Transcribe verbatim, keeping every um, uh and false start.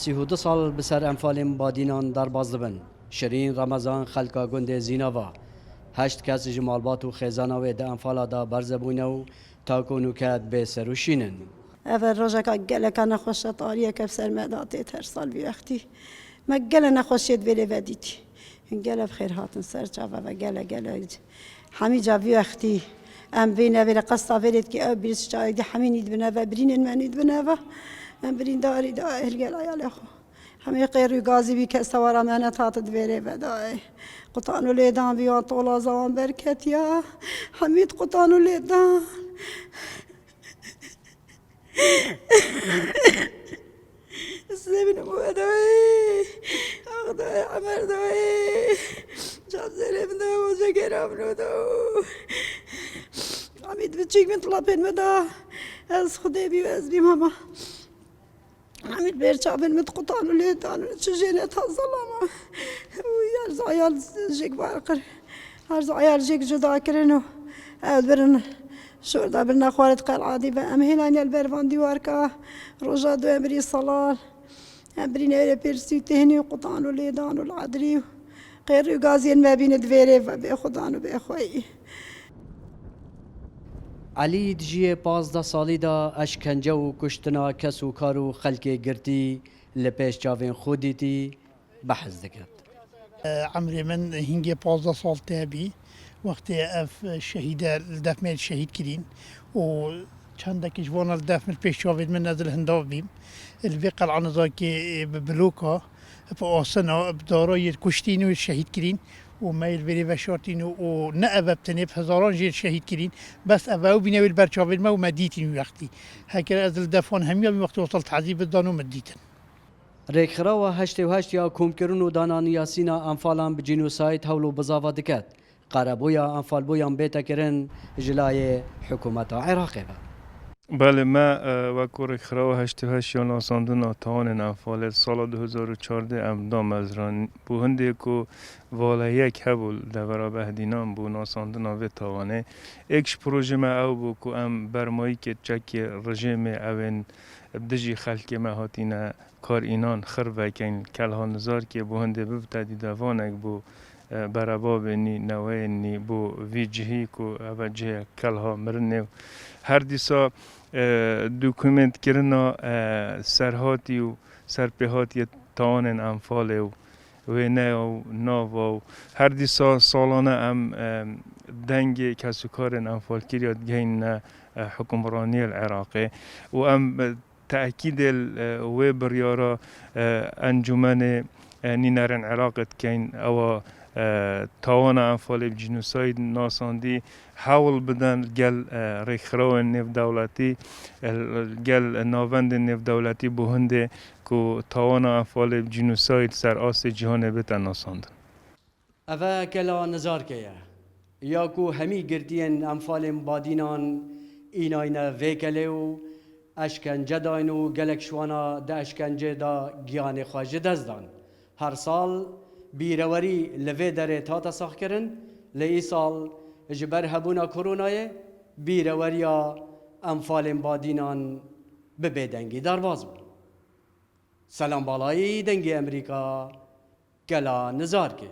Sî û du sal bi ser enfalên Badînan derbas dibin. Şirîn Remezan, xelka gundê Zînava, heşt kes ji malbat û xêzana wê di enfala de berze bûne û ta ku nûke dibê serûşîn in. Ev rojeka geleka nexweş e, tariyeke bi ser me de tê her sal vî wextî. Me gele nexweşiyê di vê lê vedîtî. Gele bi xêr hatin ser çava ve, gele, gele. Hemî ca vî wextî em vê nevê li qesta vê lê dikî, ew bîr çayek dî hemî nî dibine ve, birînên me nî dibine ve. Em birîndarî da hilgel ayalê xwe. Hemî qêr û gazî vî kes tewara me nehat divêrê ve dayê. Qutan û lêdan vî wan tolaza wan berketiya. Hemî qutan û lêdan. Zevin û dayê. Ax dayê, Emer dayê. Can zerê min dayê, hoca gera min o da. Hemî biçîk min tilapên me da. Ez Xwedê bî, ez bî mama. Hemî ber çavên min qutan û lê dan, çi jê ne ta zelama. Û her zayal jêk bar kir. Her zayal jêk cuda kirin û ew birin. Şor da birina xwarit qel adî ve. Em hêlayne li ber van dîwarka. Roja du em birî salal. Em birîne êrê pêrsî û têhnî û qutan û lêdan û li edrî û qêrî û gaziyên me bîne di vêrê ve bê xudan û bê xweyî. Elî di jiyê pazdeh salî de eşkence û kuştina kes û kar û xelkê girtî li pêş çavên xwe dîtî, behs diket. Emrê min hingê pazdeh sal tê bî, wextê ev şehîde li def me şehîd kirîn û çendekî ji wana li def min pêş çavên min ez li hindav bîm. Li vê qel'a Nizakê bi bloka, bi asina, bi dara yê kuştîn û şehîd kirîn û me yê li vêrê veşartîn û, û ne ev e bi tenê, bi hezaran jê şehîd kirîn. Bes ev ew bîne wê li ber çavên me û me dîtîn wî wextî. Heke ez li defan hemiya wî wextî wesal tezî bidan û min dîtin. Rêkxirawa heştê û heşt ya komkirin û dana niyasîna enfalan bi cînosayd hewl û bizava diket. Qerebûya enfalbûyan bête kirin ji layê hikûmeta Iraqê ve. Belê, me, e, wek ku rêkxirawa heştê û heşt ya nasandina tawanên enfalê sala du hezar û çardeh em damezrand. Bû hindê ku valeyek hebû li devera Behdînan bû nasandina vê tawanê. Êk ji projê me ew bû ku em bermayîkê çekê rejêmê ewên bi dijî xelkê me hatîne kar înan xir vekin, Kelha Nizarkê bû hindê bibite dîdevanek bo, e, berebabê nî, neweyên nî bo vî cihî ku eve cihê kelha mirinê û her dîsa, e, dokumentkirina, e, serhatî û serpêhatiyê tawanên enfalê û wêneya û nava û her dîsa salane em, e, dengê kesûkarên enfalkiriya digehînine, e, hukimraniyê li Iraqê û em, e, Tekîdê li, e, wê biryara, e, Encûmenê, e, Nînerên Iraqê dikeyn, ewa, e, tawana enfalê bi cînosayd nasandî, hewl bidin gel, e, rêkxirawên nêvdewletî, e, gel navendên nêvdewletî bo hindê ku tawana enfalê bi cînosayd ser astê cîhanê bête nasandin. Eve kela Nizarkê ye, ya ku hemî girtiyên enfalên Badînan înayne vê kelê û eşkence dayne û gelek ji wana di eşkencê de giyanê xwe ji dest dan. Her sal bîrewerî li vê derê hate saxkirin, lê îsal ji ber hebûna koronayê bîreweriya enfalên Badînan bi bêdengî derbas bû. Selam Balayî, Dengê Emerîka, Kela Nizarkê.